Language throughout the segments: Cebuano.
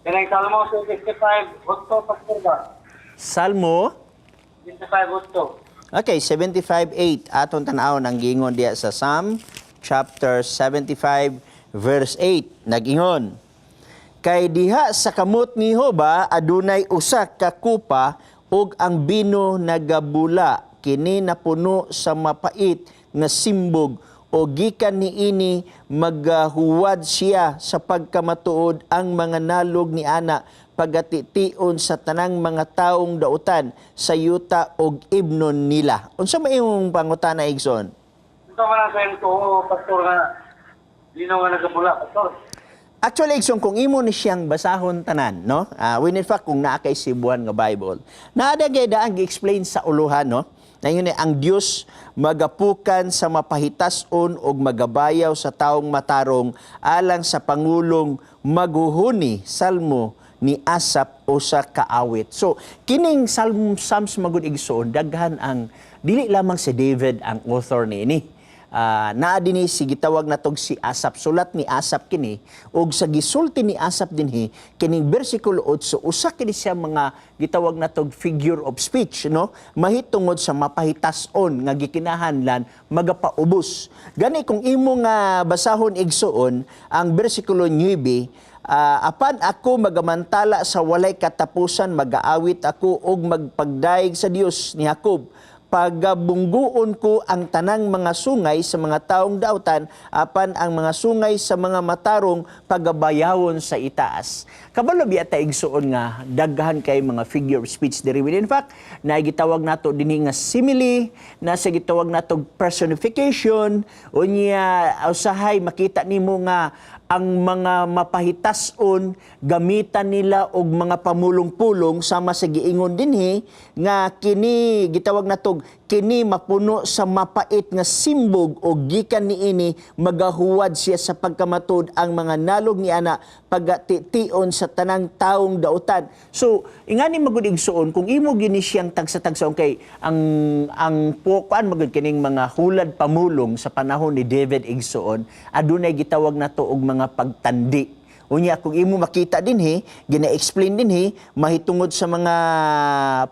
Kanang Salmo 65:8, Pastor ba? Salmo 25:8. Okay, 75:8. Atong tan-awon ang giingon diya sa Psalm chapter 75 verse 8. Nag-ingon: "Kay diha sa kamot ni Jehova adunay usa ka kupa ug ang bino nagabula, kini napuno sa mapait nga simbog, o gikan niini magahuwad siya sa pagkamatuod ang mga nalog ni ana, pagatitiun sa tanang mga taong dautan sa yuta og imnon nila." Unsa may imong pangutana, igsoon? Ito man ang sa tuo, Pastor, nga linaw nga nagabula, Pastor. Actually, igsoon, kung imo ni siyang basahon tanan, no? When in fact, kung naa kay Cebuan nga Bible, naa gay daan gi-explain sa uluhan, no? Na yun eh, ang Dios magapukan sa mapahitason og magabayaw sa taong matarong, alang sa pangulong maghuhuni, salmo ni Asap, usa ka awit. So, kining Psalms magud, igsoon, daghan ang dili lamang si David ang author niini. Naa dinhi si gitawag natog si Asap, sulat ni Asap kini, ug sa gisulti ni Asap dinhi kining bersikulo 8, usa kini siya mga gitawag natog figure of speech, no, mahitungod sa mapahitason nga gikinahanglan magapaubos. Gani kung imo nga basahon, igsoon, ang bersikulo 9, "Apan ako magamantala sa walay katapusan, magaawit ako og magpagdayeg sa Dios ni Jacob. Pagabungguon ko ang tanang mga sungay sa mga taong dautan, apan ang mga sungay sa mga matarong pagabayawon sa itaas." Kabalo biya ta, igsuon, nga daghan kay mga figure of speech diri. In fact, na gitawag nato dinhi nga simile, na sa gitawag nato personification, unya usahay makita nimo nga ang mga mapahitason gamitan nila og mga pamulong-pulong sama sa giingon dinhi nga kini gitawag natog kini mapuno sa mapait nga simbog o gikan niini magahuwad siya sa pagkamatud ang mga nalog ni ana, pagatitiun sa tanang taong dautan. So ingani magud, igsuon, kung imo gini siyang tagsa-tagsaon kay ang pukuan magud kining mga hulad pamulong sa panahon ni David, igsuon, adunay gitawag nato og mga pagtandi. Unya kung imo makita dinhi, gina-explain dinhi mahitungod sa mga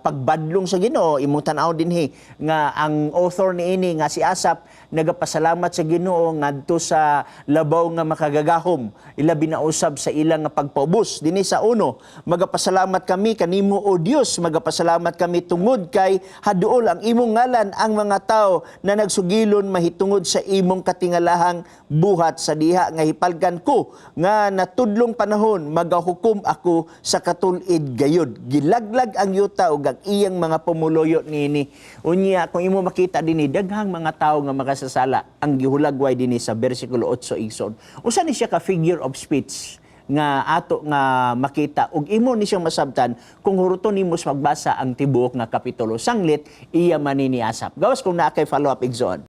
pagbadlong sa Ginoo, imong tan-aw dinhi nga ang author niini nga si Asap nagapasalamat sa Ginoo ngadto sa labaw nga makagagahom, ilabi na usab sa ilang nga pagpaubos. Dinhi sa uno, "Magapasalamat kami kanimo, o Dios, magapasalamat kami tungod kay haduol ang imong ngalan, ang mga tao na nagsugilon mahitungod sa imong katingalahang buhat sa diha nga hipalgan ko nga natudlong panahon, magahukom ako sa katul-id gayud. Gilaglag ang yuta ug ang iyang mga pumuluyo niini." Unya kung imo makita dinhi, daghang mga tawo nga makasasala ang gihulagway dinhi sa bersikulo 8, igsoon. Usa ni siya ka figure of speech nga ato nga makita ug imo ni siyang masabtan kung huruton nimo sa pagbasa ang tibuok nga kapitulo. Sanglit iya man ni Asap. Gawas kung naa kay follow up, igsoon.